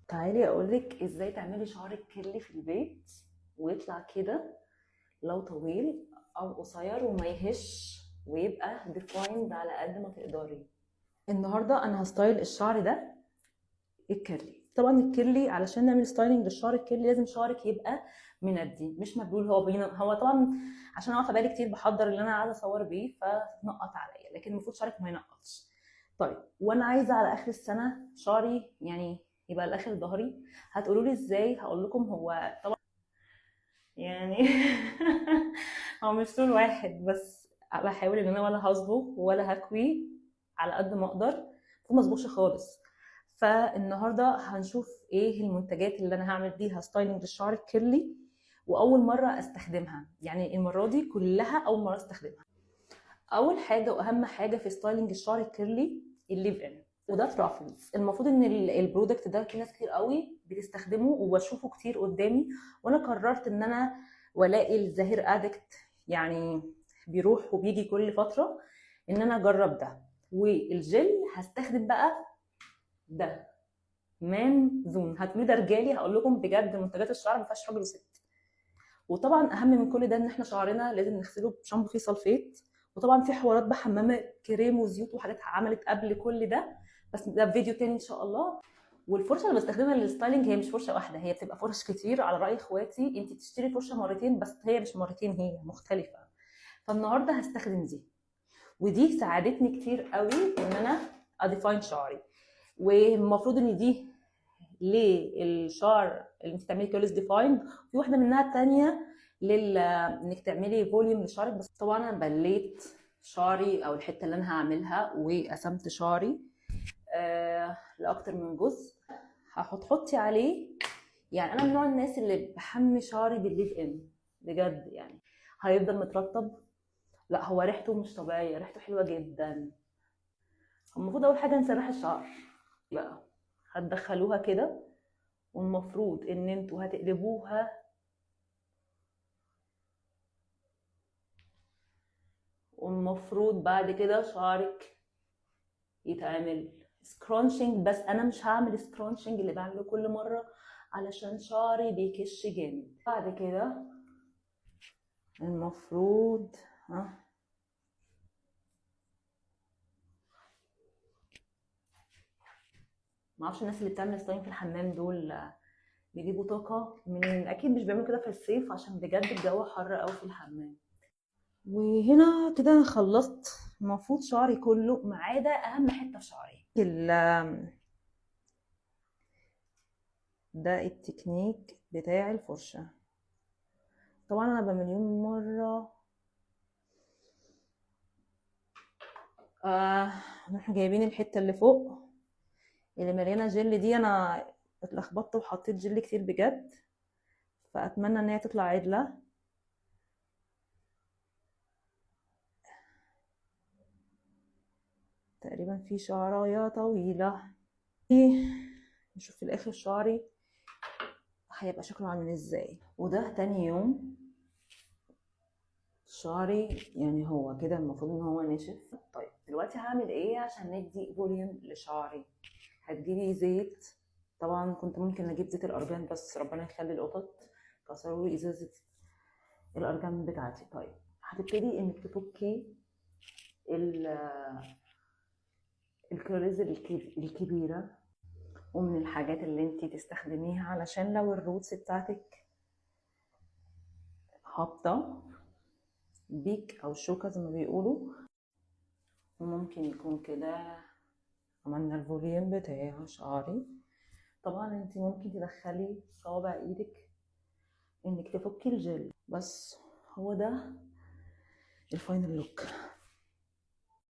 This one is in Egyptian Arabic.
تعالي اقولك ازاي تعملي شعرك curly في البيت ويطلع كده لو طويل او قصير وما يهش ويبقى defined على قد ما تقدري. النهارده انا ه style الشعر ده ال curly. طبعا ال curly علشان نعمل styling للشعر ال curly لازم شعرك يبقى مندي مش مبلول. هو طبعا عشان انا واقفة بقالي كتير بحضر اللي انا عايزه اصور بيه فتنقط عليا، لكن المفروض شعرك ما ينقطش. طيب وانا عايزه على اخر السنة شعري يعني يبقى لاخر ظهري. هتقولوا لي ازاي؟ هقول لكم. هو طبعا يعني هو مش لون واحد، بس بحاول ان انا ولا هصبغ ولا هكوي على قد ما اقدر، المفروض ما اصبغش خالص. فالنهارده هنشوف ايه المنتجات اللي انا هعمل بيها styling للشعر ال curly، واول مرة استخدمها، يعني المرة دي كلها اول مرة استخدمها. اول حاجة واهم حاجة في styling الشعر ال curly ال leave in، وده ترافلز. المفروض ان ال product ده في ناس كتير قوي بتستخدمه وبشوفه كتير قدامي، وانا قررت ان انا والاقي الزهير addict يعني بيروح وبيجي كل فترة ان انا اجرب ده. والجل هستخدم بقى ده مان زون. هتقولوا ده رجالي، هقول لكم بجد منتجات الشعر ما فيهاش راجل وست. وطبعا اهم من كل ده ان احنا شعرنا لازم نغسله بشامبو فيه sulfate، وطبعا في حوارات بحمامات كريم وزيوت وحاجات عملت قبل كل ده، بس ده فيديو تاني ان شاء الله. والفرشه اللي بستخدمها لل styling هي مش فرشه واحدة، هي بتبقى فرش كتير. على راي اخواتي انت بتشتري فرشه مرتين، بس هي مش مرتين، هي مختلفة. فالنهارده هستخدم دي، ودي ساعدتني كتير قوي ان انا ا define شعري. والمفروض ان دي للشعر اللي انت تعملي curls define، في واحدة منها الثانية انك تعملي volume لشعرك. بس طبعا انا بليت شعري او الحتة اللي انا هعملها وقسمت شعري لاكتر من جزء. هتحطي عليه، يعني انا من نوع الناس اللي بحمي شعري بال leave in بجد، يعني هيفضل مترطب. لا هو ريحته مش طبيعية، ريحته حلوة جدا. المفروض اول حاجة نسرح الشعر بقى، هتدخلوها كده، والمفروض ان انتوا هتقلبوها والمفروض بعد كده شعرك يتعمل scrunching. بس انا مش هعمل scrunching اللي بعمله كل مرة علشان شعري بيكش جامد. بعد كده المفروض معرفش الناس اللي بتعمل styling في الحمام دول بيجيبوا طاقة من، اكيد مش بيعملوا كده في الصيف عشان بجد الجو حر قوي في الحمام. وهنا كده انا خلصت المفروض شعري كله ما عدا اهم حتة في شعري، ده التكنيك بتاع الفرشة. طبعا انا بمليون مرة نروح جايبين الحتة اللي فوق اللي مليانة جل دي. انا اتلخبطت وحطيت جل كتير بجد، فاتمنى ان هي تطلع عدله. تقريبا في شعرايه طويلة، نشوف في الاخر شعري هيبقى شكله عامل ازاي. وده تاني يوم شعري يعني هو كده المفروض ان هو ناشف. طيب دلوقتي هعمل ايه عشان ندي volume لشعري؟ هتجيبي زيت، طبعا كنت ممكن اجيب زيت الارجان بس ربنا يخلي القطط كسروا لي ازازة الارجان بتاعتي. طيب هتبتدي انك تفكي ال curls الكبيرة، ومن الحاجات اللي انتي تستخدميها علشان لو ال roots بتاعتك هابطة بيك او شوكه زي ما بيقولوا. وممكن يكون كده عملنا ال volume بتاع شعري. طبعا انتي ممكن تدخلي صوابع ايدك انك تفكي الجل، بس هو ده ال final look.